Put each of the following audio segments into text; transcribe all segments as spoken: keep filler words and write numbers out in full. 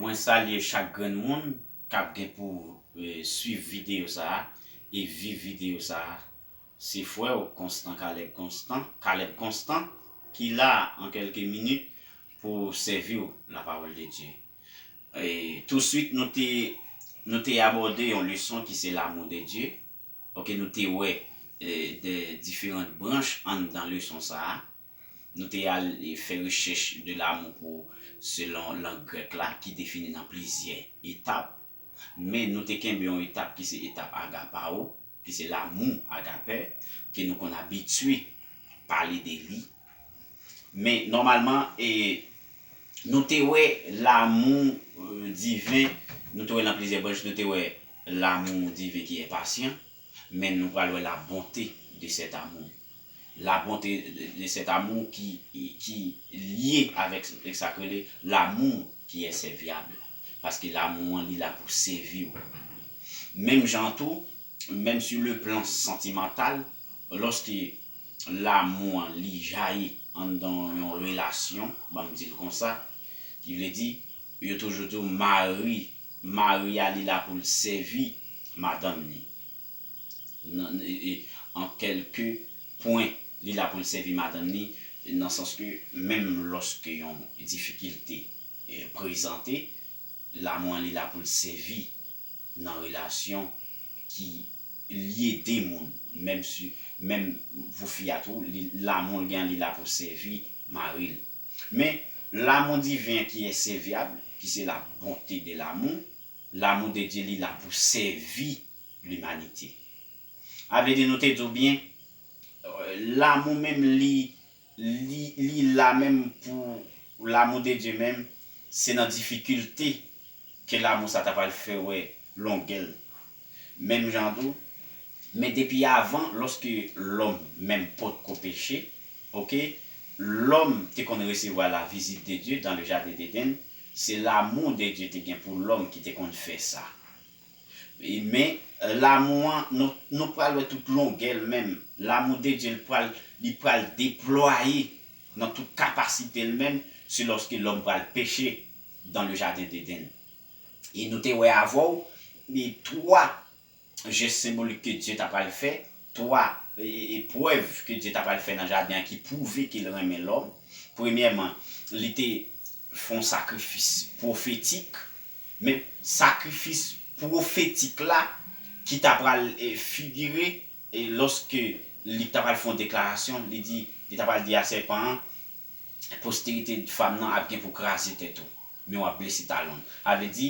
Mwen salye chak grenn moun k ap gen pou, eh, swiv videyo sa a e viv videyo sa a. Se frè w Konstan Kalèb Konstan, Kalèb Konstan, ki la an kèlke minit pou sèvi w la parole de Dieu. E touswit nou te, nou te abòde yon leson ki se l'amour de Dieu. Ok, nou te wè, eh, de diferan branch anndan leson sa a. Nou te al, eh, fè rechèch de l'amour pou selon lang grèk la ki defini nan plizyè etap. Men nou te kenbe yon etap ki se etap agapao, ki se l'amour agape, ke nou konn abitye pale de li. Men nòmalman, e, nou te wè l'amour, eh, divin, nou te wè nan plizyè branch, nou te wè l'amour divin qui est patient, men nou pral wè la bonté de cet amour. La bonté de, de cet amour ki, ki lye avèk sa k rele l'amour qui est serviable. Paske l'amour an, li la pou sèvi w. Menm jan tou, menm sur le plan sentimental, lòske l'amour an, li jayi anndan yon relasyon, ban m di l konsa, ki vle di, yo toujou di w mari, mari a, li la pou l sèvi madanm li. Nan, e, e, an kèlke pwen, li la pou l sèvi madanm li, nan sans ke menm lòske yon difikilte, e, prezante, l'amour an, li la pou l sèvi nan relasyon ki lye de moun, menm si, menm pou fi a tou, li, l'amour l gen an, li la pou sèvi mari l. Men, l'amour divin qui est serviable, qui c'est la bonté de l'amour, l'amour de Dieu, li la pou sèvi limanite. A vle di, nou te di w byen, eh, l'amour menm, li, li, li la menm pou l'amour de Dieu menm, se nan difikilte ke l'amour sa ta pral fè wè longè l. Menm jan tou, men depi avan, lòske lòm menm potko peche, ok, lòm te konn resevwa la visite de Dieu dans le jardin d'Éden, se l'amour de Dieu te gen pou lòm ki te konn fè sa. E, men, l'amour an, nou, nou pral wè tout longè l menm. L'amour de Dieu, li pral, li pral deplwaye nan tout kapasite l menm, se lòske lòm pral peche dans le jardin d'Éden. E nou te wè avè w, e twa jès senbolik ke Dye ta pral fè, twa, e, e, eprèv ke Dye ta pral fè nan jaden an ki pwouve ke l renmen lòm. Premyèman, li te fè yon sakrifis pwofetik, men sakrifis pwofetik la ki ta pral, e, figire, e, lòske li ta pral fè yon deklarasyon, li di, li ta pral di a sèpan an, posterite fanm nan ap gen pou kraze tèt ou, men w ap blese talon l. Sa vle di,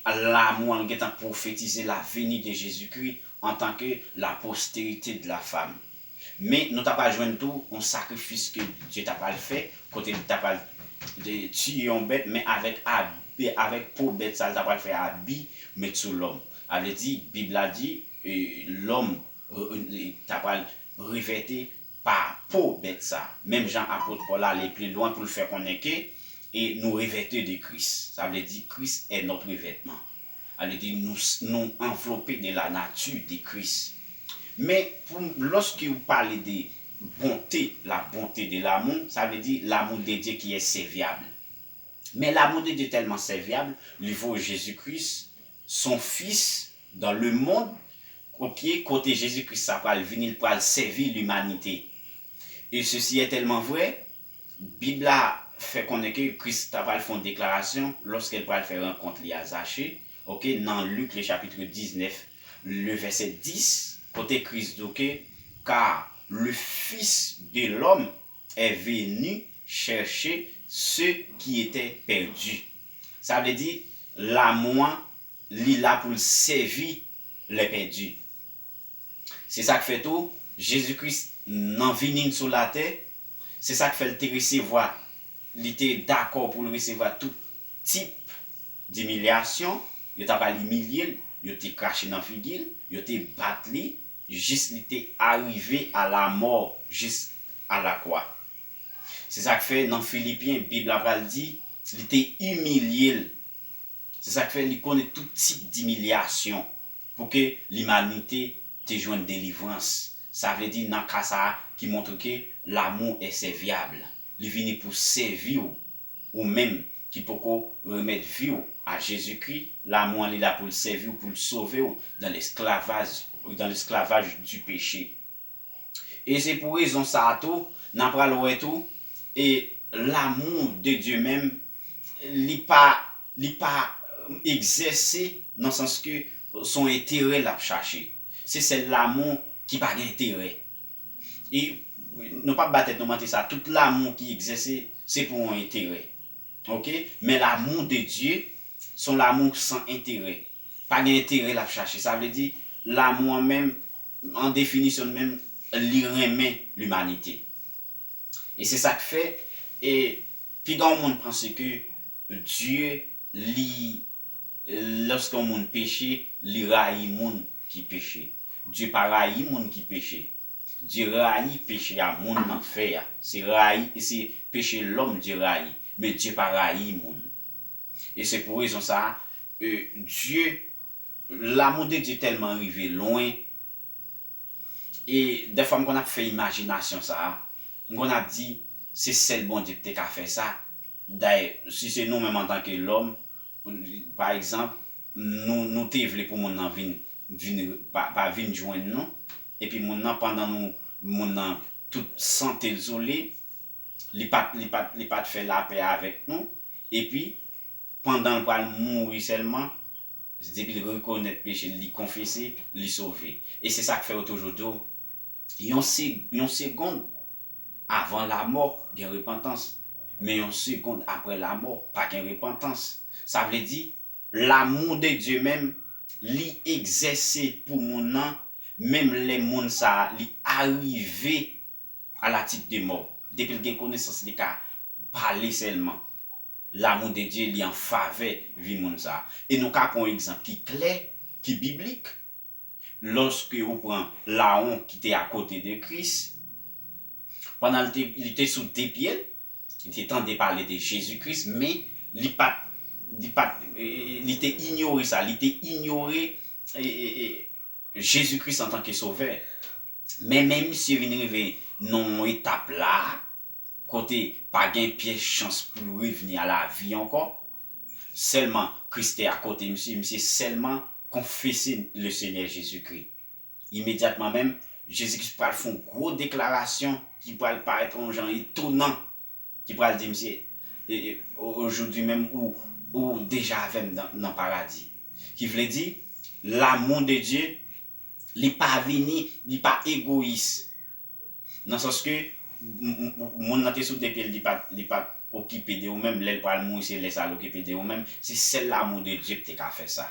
l'amour an gentan pwofetize la venue de Jésus-Christ en tant que la postérité de la femme. Men nou ta pral jwenn tou yon sakrifis ke Dye ta pral fè, kote li ta pral, e, tiye yon bèt, men avèk abi, avèk po bèt sa, li ta pral fè abi met sou lòm. Sa vle di, Bib la di, e, lòm, e, e, ta pral revète pa po bèt sa. Menm jan apot Pòl ale pli lwen pou l fè konnen ke, e, nou revète de Kris. Sa vle di, Christ est notre revêtement. Sa vle di, nou, nou anvlope de la nature de Christ. Men, pou, lòske ou pale de bonte, la bonté de l'amour, sa vle di l'amour de Dieu qui est serviable. Men l'amour de Dieu tèlman sèvyab, li voye Jezi Kris, son Fils, dans le monde, ok, kote Jezi Kris sa pral vini, l pral sèvi limanite. E sesi è tèlman vrè, Bib la fè konnen ke Kris ta pral fè yon deklarasyon lòske l pral fè rankont li a Zache, ok, nan Lik, le chapitre dix-neuf, le verset dix, kote Kris di w ke, car le Fils de l'homme est venu chercher ceux qui étaient perdus. Sa vle di, l'amour an, li la pou l sèvi les perdus. Se sa k fè tou, Jezi Kris nan vini l sou latè, se sa k fè l te resevwa, li te dakò pou l resevwa tout tip dimilyasyon, yo ta pral imilye l, yo te krache nan figi l, yo te bat li, jis li te arive a la mò, jis a la kwa. Se sa k fè nan Filipyen, Bib la pral di, li te imilye l. Se sa k fè li konnen tout tip dimilyasyon pou ke limanite te jwenn delivrans. Sa vle di nan ka sa a ki montre ke l'amour est serviable. Li vini pou sèvi w, ou menm ki poko remèt vi w A Jezikri, lanmou an li la pou l sèvi w, pou l sove w dans l'esclavage, dans l'esclavage du péché. E se pou rezon sa a tou, n a pral wè tou, e l'amour de Dieu menm, li pa, li pa egzèse nan sans ke se yon enterè l ap chache. Se sèl lanmou ki pa gen enterè. E nou p ap ba tèt nou manti sa, tout lanmou ki egzèse, se pou yon enterè. Oke? Men l'amour de Dieu, se yon lanmou san enterè. Pa gen enterè l ap chache. Sa vle di, lanmou an menm, an definisyon l menm, li renmen limanite. E se sa k fè, e piga yon moun panse ke Dye, li, lòske yon moun peche, li rayi moun ki peche. Dye pa rayi moun ki peche. Dye rayi peche a moun nan fè a. Se rayi, se peche lòm Dye rayi. Men Dye pa rayi moun. E se pou rezon sa a, e, Dye, l'amour de Dieu tèlman rive lwen, e dèfwa m konn ap fè imajinasyon sa a, m konn ap di, se sèl Bondye ki te ka fè sa. Dayè, si se nou menm antanke lòm, pa egzanp, nou, nou te vle pou moun nan vin, vin, pa, pa vin jwenn nou, epi moun nan, pandan nou, moun nan tout sante l sou li, li pa t, li pa t, li pa t fè lapè avèk nou, epi pandan l pral mouri sèlman, depi l rekonèt peche l, li konfese, li sove. E se sa k fè yo toujou di w, yon se-, yon segonn avan lamò, gen repantans. Men yon segonn apre lamò, pa gen repantans. Sa vle di, l'amour de Dieu menm, li egzèse pou moun nan, menm lè moun sa a, li arive à la type de mort. Depi l gen konesans, li ka pale sèlman. L'amour de Dieu, li an favè vi moun sa a. E nou ka pran yon egzanp ki klè, ki biblik. Lòske ou pran Lawon ki te akote de Kris, pandan li te, li te sou de pye l, li te tande pale de Jezi Kris, men li pa t, li pa t, e, e, li te inyore sa, li te inyore, e, e, e, Jezi Kris antanke Sovè. Men, men misye vin rive nan yon etap la, kote pa gen pyès chans pou l revni a lavi ankò. Sèlman Kris te akote misye, misye sèlman konfese le Senyè Jezikri. Imedyatman menm, Jezikri pral fè yon gwo deklarasyon ki pral parèt yon jan etonan, ki pral di misye, e, e, o-, ojodi menm ou, ou deja avè m nan, nan paradi. Ki vle di, l'amour de Dieu, li pa vini, li pa egoyis. Nan sans ke m-, m-, m-, moun nan te sou de pye l, li pa t, li pa t okipe de ou menm, lè l pral mouri, se lè sa l okipe de ou menm. Se sèl l'amour de Dieu ki te ka fè sa.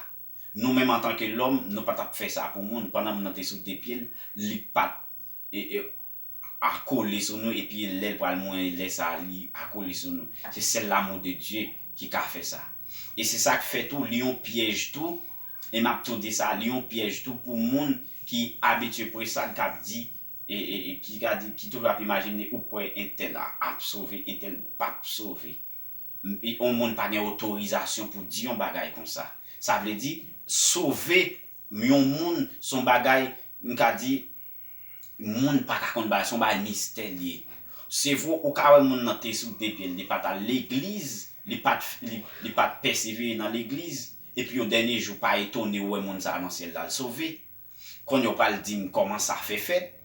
Nou menm antanke lòm, nou pa t ap fè sa pou moun. Pandan moun nan te sou de pye l, li pa t, e, e, akole sou nou, epi lè l pral mouri, lè sa a, li akole sou nou. Se sèl l'amour de Dieu ki ka fè sa. E se sa k fè tou, li yon pyèj tou, e m ap tou di sa, li yon pyèj tou pou moun ki abitye pran sa, k ap di, e, e, e ki ka di, ki toujou ap imajine ou kwè entèl a, ap sove, entèl p ap sove. E yon moun pa gen otorizasyon pou di yon bagay konsa. Sa vle di, sove yon moun, se yon bagay, m ka di, moun pa ka konn bagay, se yon bagay mistè l ye. Se vre, ou ka wè moun nan te sou de pye l, li pa t al legliz, li pa t, li, li pa t pèsevere nan legliz, epi yon dènye jou, pa etone w wè moun sa a nan syèl la, l sove. Kounye a w pral di m kòman sa fè fèt.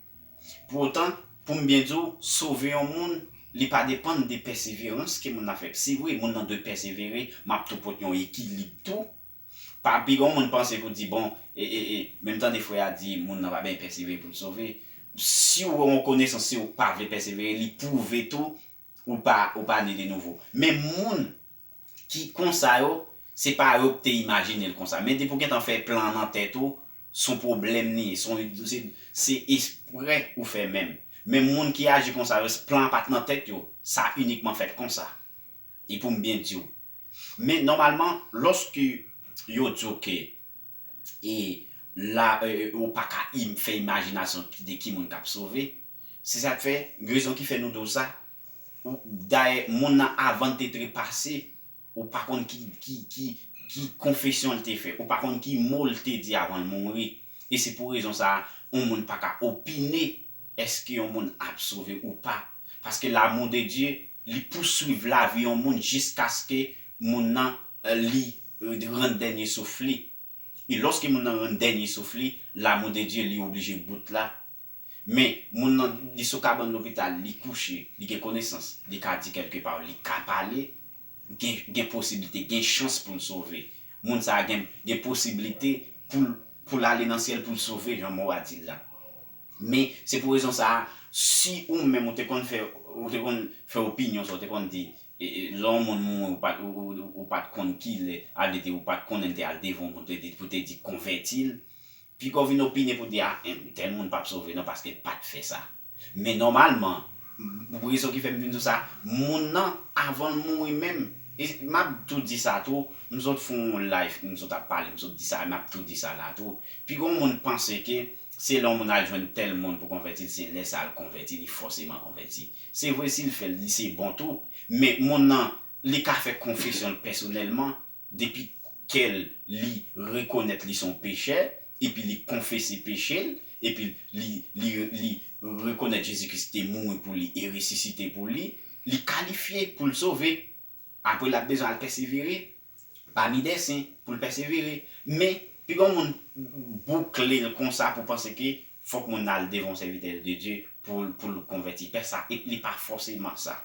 Pou otan, pou m byen di w, sove yon moun, li pa depann de pèseverans ke moun nan fè. Se vre, moun nan dwe pèsevere, m ap tou pot yon ekilib tou. Pa pi gon moun panse pou di, bon, e, e, e, menm tande frè a di, moun nan pa byen pèsevere pou l sove. Si w wè yon konesans, si w pa vle pèsevere, li pwouve tou, ou pa, ou pa ne de nouvo. Men moun ki konsa yo, se pa yo ki te imajine l konsa. Men depi w gentan fè plan an nan tèt ou, se yon pwoblèm li ye, se yon, se, se esprè ou fè menm. Men moun ki aji konsa yo, plan an pa t nan tèt yo, sa inikman fèt konsa. E pou m byen di w. Men nòmalman, lòske yo di w ke e la, e, ou pa ka im-, fè imajinasyon de ki moun k ap sove. Se sa k fè, rezon ki fè nou di w sa, ou, dayè, moun nan avan l te trepase, ou pa konn ki, ki, ki, ki konfesyon l te fè, ou pa konn ki mo l te di avan l mouri. E se pou rezon sa a, yon moun pa ka opine èske yon moun ap sove ou pa. Paske l'amour de Dieu, li pouswiv lavi yon moun jiskaske moun nan, e, li rann dènye souf li. E lòske moun nan rann dènye souf li, l'amour de Dieu, li oblije bout la. Men, moun nan, li sou kabann lopital, li kouche, li gen konesans, li ka di kèlke pawòl, li ka pale, gen, gen posiblite, gen chans pou l sove. Moun sa a gen, gen posiblite pou l, pou l ale nan syèl, pou l sove, jan mo a di l la. Men, se pou rezon sa a, si ou menm ou te konn fè, ou te konn fè opinyon sa, ou te konn di, e, e, lè yon moun mouri, ou pa t, ou, ou, ou pa t konn kilè, a vle di, ou pa t konnen l te al devan yon moun, te di, pou te di konvèti l, piga w vin opine pou di, a, tèl moun p ap sove non, paske l pa t fè sa. Men nòmalman, m, rezon ki fè m vin di w sa, moun nan, avan l mouri menm, e m ap tou di sa tou, m sot fè yon live, m sot ap pale, m sot di sa, m ap tou di sa la tou. Piga yon moun panse ke se lè yon moun al jwenn tèl moun pou konvèti l, se lè sa a l konvèti, li fòseman konvèti. Se vre, si l fè l, li se bon tou, men moun nan, li ka fè konfesyon l pèsonèlman, depi kè l, li rekonèt li se yon pechè, epi li konfese peche l, epi li, li, li rekonèt Jezi Kris te mouri pou li e resisite pou li, li kalifye pou l sove. Apre, l ap bezwen al pèsevere pami dè sen pou l pèsevere. Men, piga yon moun boukle l konsa pou panse ke fòk moun nan al devan yon sèvitè de Dye pou, pou l konvèti. Pè sa, e li pa fòseman sa.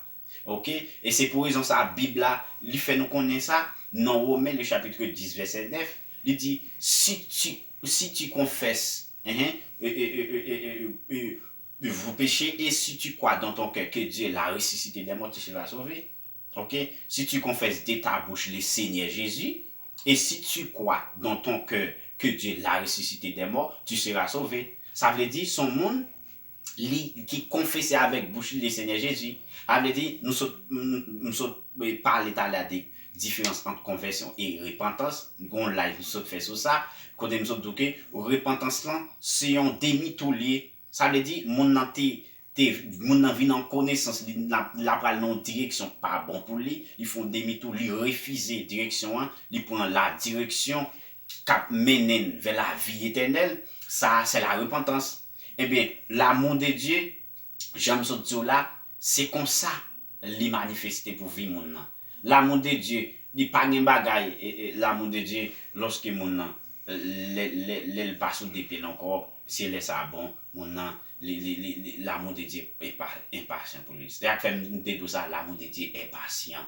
Oke? E se pou rezon sa, Bib la, li fè nou konnen sa nan Women, le chapitre dix, verset neuf, li di, si tu, si tu confesses, hein, euh, euh, euh, euh, euh, euh, euh, vos péchés, et si tu crois dans ton cœur que Dieu l'a ressuscité des morts, tu seras sauvé. Ok? Si tu confesses de ta bouche le Seigneur Jésus, et si tu crois dans ton cœur que Dieu l'a ressuscité des morts, tu seras sauvé. Sa vle di, se yon moun li, ki konfese avèk bouch li le Senyè Jezi. Sa vle di, nou sot, m, m sot, e, pale talè de diferans ant konvèsyon e repantans. Gon live m sot fè sou sa, kote m sot di w ke repantans lan, se yon demi tou li ye. Sa vle di, moun nan te, te, moun nan vin an konesans, li, l ap, l ap pral nan yon direksyon k pa bon pou li, li fè yon demi tou, li refize direksyon an, li pran la direksyon k ap mennen n vè lavi etènèl, sa a se la repantans. Ebyen, l'amour de Dieu, jan m sot di w la, se konsa li manifeste pou vi moun nan. L'amour de Dieu, li pa gen bagay, e, e, l'amour de Dieu, lòske moun nan, lè, lè, lè l pa sou de pye l ankò, se lè sa a bon, moun nan, li, li, li, li, l'amour de Dieu enpa-, enpasyan pou li. Se sa k fè m te di w sa, l'amour de Dieu enpasyan.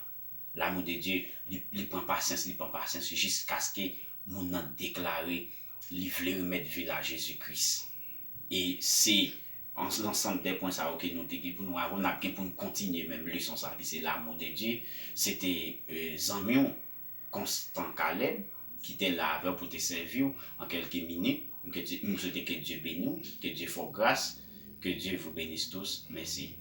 L'amour de Dieu, li, li pran pasyans, li pran pasyans jiskaske moun nan deklare li vle remèt vi l a Jezi Kris. E se an, lansanm de pwen sa yo ke nou te gen pou nou avè w, n ap gen pou n kontinye menm leson sa ki se l'amour de Dieu. Se te, e, zanmi w, Constant Caleb, ki te la avè w pou te sèvi w an kèlke minit. M ke Dye, m swete ke Dye beni w, ke Dye fè w gras, que Dieu vous bénisse tous. Mèsi.